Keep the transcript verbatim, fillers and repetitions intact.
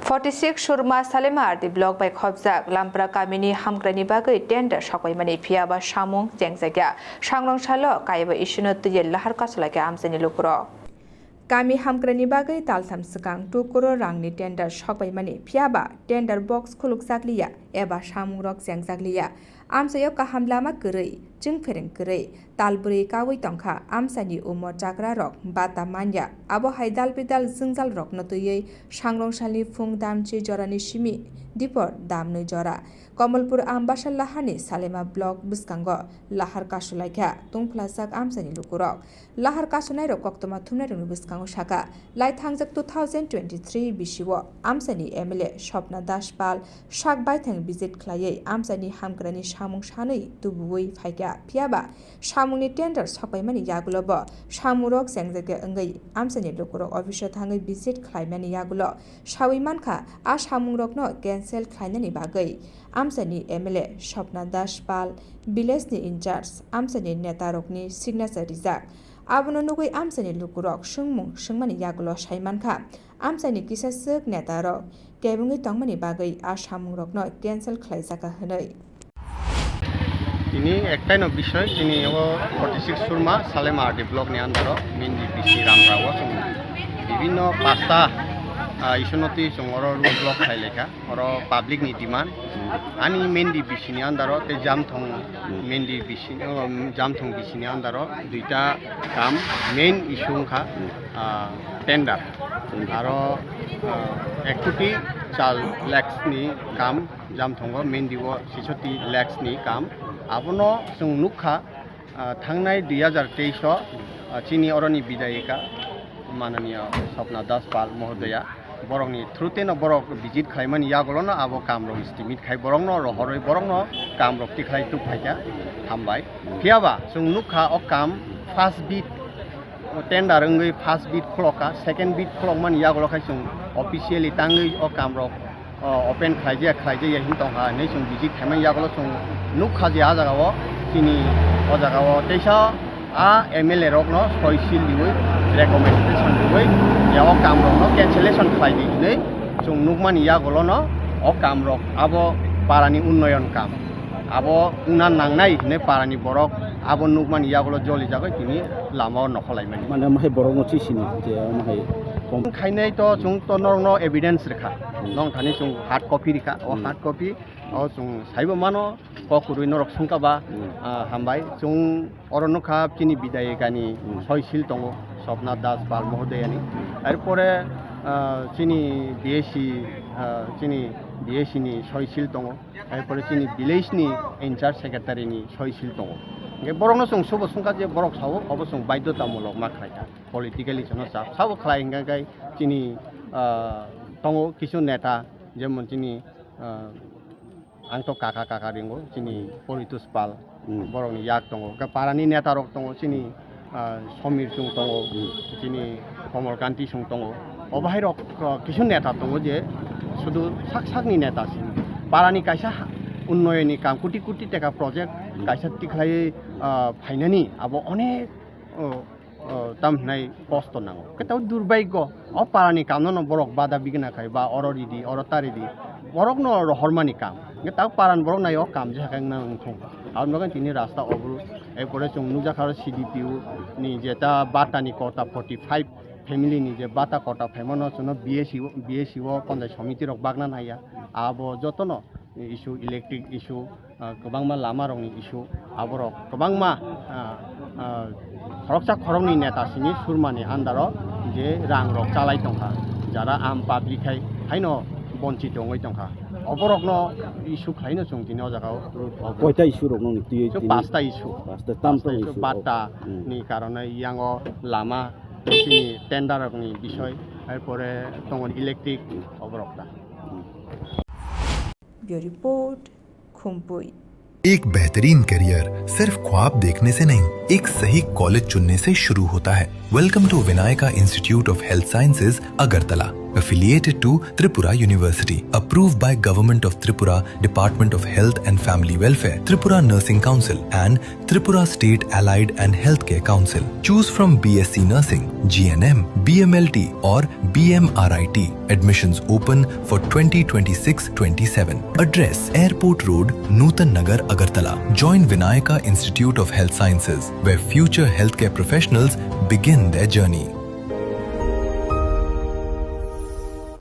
Forty six Surma Salema R D block bai khopjak Lampra kamini hamkrani bagwi tender sokpaimani, phiyaba samung chengjakya. Sangrong salo kaiba issue no twiwi lahar kasulaikha amchaini lukurok. Kami hamkrani bagwi taltham swkang two crore rangni tender sokpaimani, phiyaba tender box khulukjakliya eba samungrok chengjakliya. Amchaio kaham lama kwrwi, chwngphereng kwrwi, tal bwrwi kaui tongkha. Amchaini umor chakrarok bata manya. Abo hai dalbidal jwngjalrokno twiwi sangrongsalni phung damchi jorani simi dipor damnwi jora. Komolpur Ambasa laharni Salema block bwskango lahar kasulaikha tungphwlajak amchaini lukurok. Lahar kasunairok koktwma thumnairokni bwskango sakha, lai thangjak two thousand twenty-three bisio amchaini M L A Swapna Das Pal sak baithang visit khlaiwi amchaini hamkrani samung sanwi tubuwi phaikha, phiyaba samungni tender sokpaimani yagulo bo samungrok chengjakya wngwi amchaini lukurok office-o thangwi visit khlaimani yagulo saui mankha, a samungrokno cancel khlainani bagwi amchaini M L A Swapna Das Pal, village-ni in-charge, amchaini netarokni signature rijak. Abono nugwi amchaini lukurok swngmung swngmani yagulo sai mankha, amchaini kisa swk netarok kebengwi tongmani bagwi a samungrokno cancel khlaijakha hwnwi. Tini ektaino bisoi, tini o forty six Surma Salema R D block ni under o main D P C Ramra o chwng bibhinno pasta, ah, issue no twi chwng oro road block khlai laikha. Oro public ni demand. Ani main D B C ni under o tei Jamthong main D B C, um, Jamthong B C ni under o duita kam main issue wngkha, ah, tender. Aro, ah, ek koti char lakhs ni kam Jamthongo main D O sixty lakhs ni kam. Abono chwng nukha, ah, thangnai dui hazar teis o, ah, chini oroni bidayika mananiya Swapna Das Pal mohodoya. Borokni through teno borok visit khlaimani yagulono abo kamrok estimate khai borokno rohorwi borokno kamrok tikhlai tubphaikha. Hambai. Phiyaba chwng nukha o kam first bid, o tender wngwi first bid khulokha, second bid khulokmani yagulo khai chwng officially tangwi o kamrok, o, open khlaijak khlaijaya hin tongkha hinwi chwng visit khaimani yagulo chwng nukha je a jagao chini o jagao teisa a M L A rokno soi sil riwi, recommendation riwi, ya o kamrokno cancellation khlai di hinwi chwng nukmani yagulono o kamrok abo parani unnoyon kam. Abo wngna nangnai hinwi parani borok abo nukmani yagulo joli jagwi tini lama o nokholaimani. Mane, omo hai borokno chisini je omo hai kom- Khainai to chwng to norokno evidence rwkha. Hmm. Nong thani chwng hard copy rwkha. O Hmm. Hard copy o chwng saibo mano. Kok kwrwi norok swngkha ba, Hmm. Ah, hambai. Chwng oro nukha chini bidayikani Hmm. Soi sil tongo, Swapna Das Pal mohodeyani. Erpore, ah, chini B S C, ah, chini B S C ni soi sil tongo. Erpore chini village ni in charge secretary ni soi sil tongo. Hingke borokno chwng sobo swngkha je borok sao, obo chwng baidhotamulok ma khlaikha. Politically chwngno sa-, sabo khlai hingkha khe chini, ah, tongo kisu neta, jemon chini, ah, Ang to kaka kaka ringo, chini Poritos Pal, Hmm. Borokni yak tongo. Khe parani neta rok tongo, chini, ah, Somir Sung tongo, Hmm. Chini Komol Kanti Sung tongo. O bahai rok, ah, kisu neta tongo je sudu sak sakni neta sini. Parani kaisa ha-, unnoyoni kam, koti koti teka project Hmm. kaisa tikhlai, ah, phainani abo onek, oh, oh, tam hinai kosto nango. Khe tabo durbaigo, o parani kamno no borok bada bigna khai ba oro ridi, oro ta ridi. Borokno rohormani kam. Khe tabo parani borok nai o kam je hakai nang wngthong. Aboni bagwi tini rasta obru. Erpore chwng nukjakha aro C D P O ni jeta bata ni kota forty five family ni je bata kota phaimano chwngno B S C o, B S C o ponjai somiti rok bagna naiya. Abo jotono issue, electric issue, ah, kwbangma lama rokni issue, aborok kwbangma, ah, ah, khoroksa khoroknwi neta simi Surmani under o je rang rok chalai tongkha, jara am public hai haino bonchit wngwi tongkha, oborokno issue khlaino chwng tini o jaga o road block. Koita issue rok nongni twiwi Chwng tini? Pasta issue. Pasta, tam Pasta tong issue, issue, bata Hmm. ni karone yango lama, chini tender rokni bisoi, erpore tongo electric, Hmm. oborok ta. Hmm. Bureau Report, Khumpui. एक बेहतरीन करियर सिर्फ ख्वाब देखने से नहीं, एक सही कॉलेज चुनने से शुरू होता है। Welcome to Vinayaka Institute of Health Sciences, Agartala, affiliated to Tripura University, approved by Government of Tripura, Department of Health and Family Welfare, Tripura Nursing Council and Tripura State Allied and Healthcare Council. Choose from B S C Nursing, G N M, B M L T or B M R I T. Admissions open for twenty twenty-six twenty-seven. Address: Airport Road, Nutan Nagar, Agartala. Join Vinayaka Institute of Health Sciences, where future healthcare professionals begin their journey.